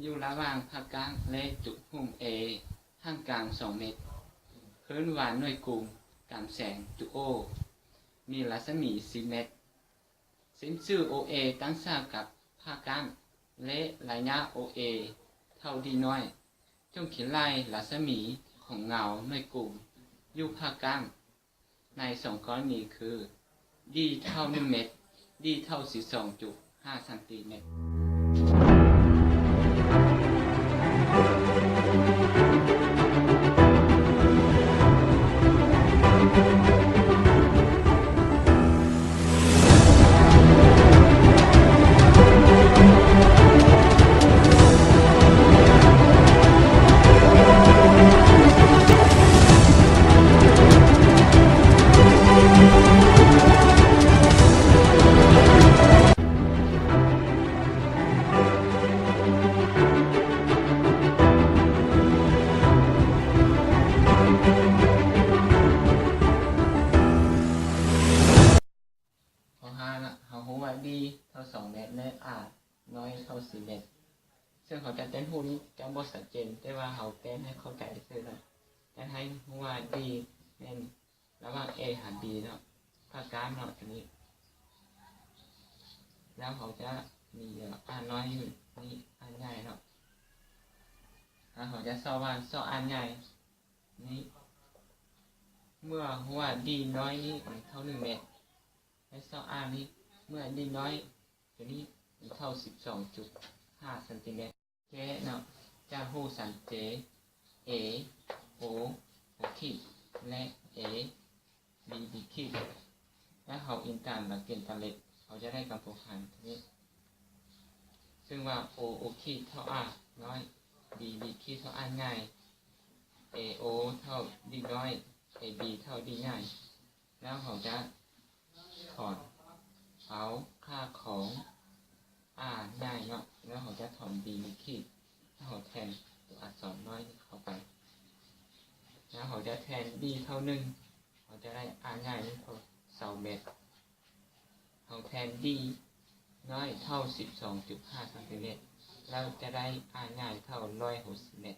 ຢູ່ລະຫວ່າງພາກກ້າງ ແລະ ຈຸດຫຸ້ມ A ຫ່າງກາງສອງແມັດ. ພື້ນວາງໜ່ວຍກຸ່ມກຳແສງຈຸ O ມີລັດສະໝີສິບແມັດ. ເສັ້ນຊື່ OA ຕັ້ງສາກັບພາກກ້າງ ແລະ ໄລຍະ OA ເທົ່າ D ນ້ອຍ. ຈົ່ງຄິດໄລ່ລັດສະໝີຂອງເງົາໜ່ວຍກຸ່ມຢູ່ພາກກ້າງ ໃນສອງກ້ອນນີ້ຄື D ເທົ່າໜຶ່ງແມັດ, D ເທົ່າສິບສອງຈຸດຫ້າຊັງຕີແມັດ. ຂໍ້ຫ້ານະ ເຮົາຮູ້ວ່າ D ເທົ່າສອງແມັດ ແລະ R ນ້ອຍເທົ່າສິບແມັດ. ເຊິ່ງເຮົາຈະແຕ້ມຮູບນີ້ຈະບໍ່ຊັດເຈນ, ແຕ່ວ່າເຮົາແຕ້ມໃຫ້ເຂົ້າໃຈຊື່ນະ, ແຕ່ໃຫ້ຮູ້ວ່າ D ແມ່ນລະຫວ່າງ A ຫາ B ເນາະ, ພາກກ້າງເນາະ ຕົວນີ້. ແລ້ວເຮົາຈະມີ R ນ້ອຍຢູ່ນີ້ R ໃຫຍ່ເນາະ. ແລ້ວເຮົາຈະຊອກວ່າ ຊອກ R ໃຫຍ່ນີ້ ເມື່ອຮູ້ວ່າ D ນ້ອຍນີ້ມັນເທົ່າໜຶ່ງແມັດ ແລະ ຊອກ R ນີ້ ເມື່ອ D ນ້ອຍຕົວນີ້ມັນເທົ່າສິບສອງຈຸດຫ້າຊັງຕີແມັດ. ແກ້ເນາະ ຈາກຮູບສັນເຈ A O ໂອຂີດ ແລະ A B ບີຂີດ ແລະ ເຮົາອິງຕາມຫຼັກເກນຕາເລັກ ເຮົາຈະໄດ້ກຳພົງຫານຕົວນີ້ ເຊິ່ງວ່າ O ໂອຂີດເທົ່າ R ນ້ອຍ, B ບີຂີດເທົ່າ R ໃຫຍ່, A O ເທົ່າ D ນ້ອຍ, A B ເທົ່າ D ໃຫຍ່. ແລ້ວເຮົາຈະຖອນເອົາຄ່າຂອງ R ໃຫຍ່ເນາະ, ແລ້ວເຮົາຈະຖອນ B ຂີດ ແລ້ວເຮົາແທນຕົວອັກສອນນ້ອຍເຂົ້າໄປ, ແລ້ວເຮົາຈະແທນ D ເທົ່າໜຶ່ງ ເຮົາຈະໄດ້ R ໃຫຍ່ເທົ່າຊາວແມັດ. ເຮົາແທນ D ນ້ອຍເທົ່າສິບສອງຈຸດຫ້າຊັງຕີແມັດ ແລ້ວຈະໄດ້ R ໃຫຍ່ເທົ່າຮ້ອຍຫົກສິບແມັດ.